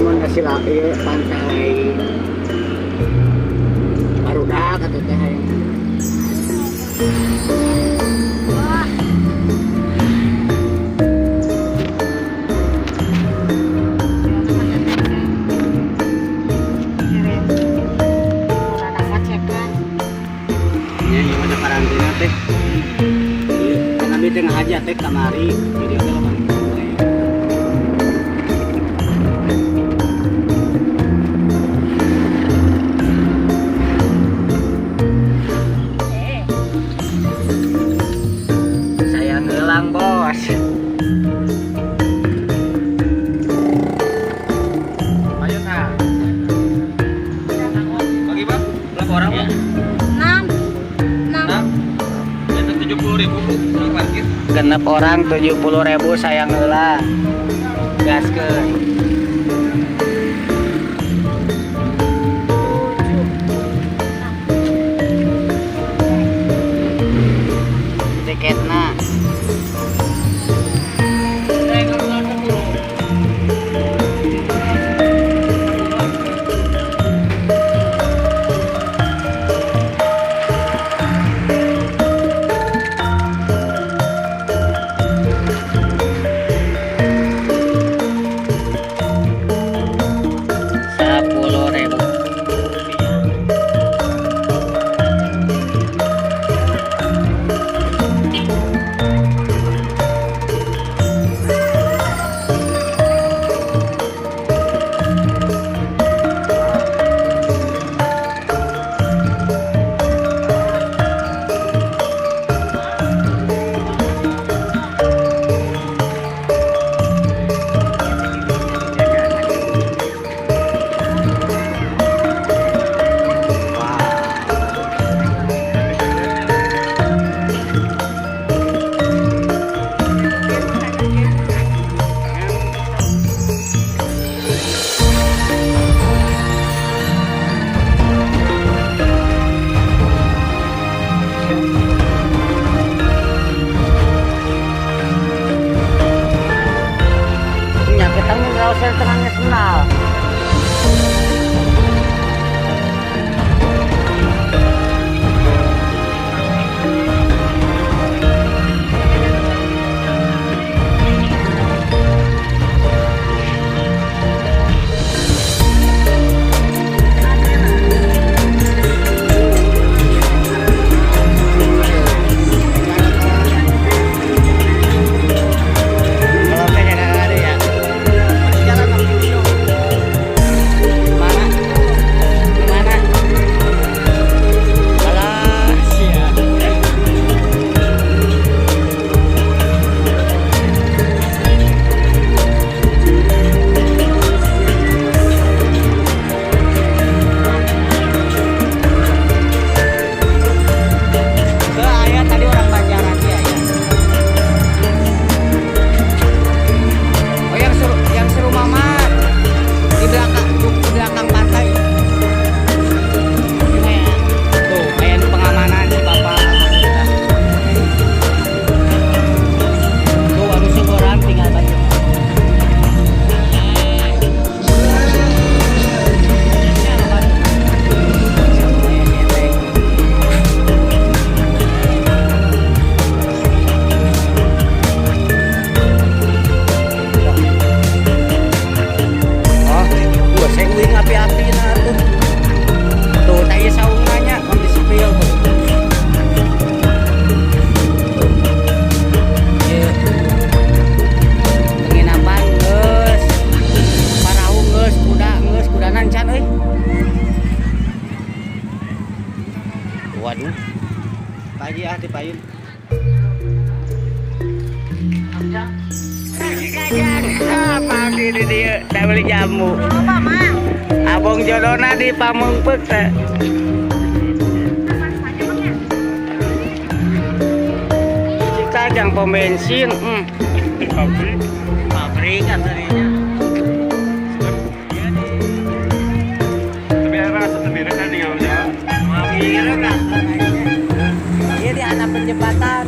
Rekomendasi lah ieu pantai barudak atuh teh hayang. Wah. Nya ieu mah karantina teh. Ieu kan abi teh ngahaja teh kamari jadi teh loba. Eh, Saya ngelang, Bos. Ayo nah. Bagi Pak, berapa orang Pak? enam. Enam. Enam. Itu 70.000 Bu, kurang parkir. 6 orang 70.000 saya ngelang. Gaskeun. 7. Tiketna. 10.000 rupiah. Nya kita nggak tenangnya senal. Kalau kayaknya ada ya. Jalan mana? Mana? Alah, sia. Aya tadi orang Banjaran ya, ya. Oh, yang seru Mamat di belakang pantai. Gimana ya? Tuh, kayak nu pengamanan si Bapak. Tuh, anu syukuran tinggal baju. Ya, Bapak. Sama ya, si Teh. Oh, gua saya uing api-api nah tuh. Tuh, tah ieu saungna nya, mun di-spill tuh. Ieu. Penginapan geus. Parahu geus, kuda geus, kudana encan euy. Waduh. Pagi ah di payun. Pagi di dieu, da beli jamu. Lupa, Mang. Abong jodona di Pameungpeuk teh. Cika jang pom bensin. Di pabrik. Pabrik kan tadinya. Tapi emang sendiri kan tinggal jalan. Mirip lah. Iya di anak jembatan.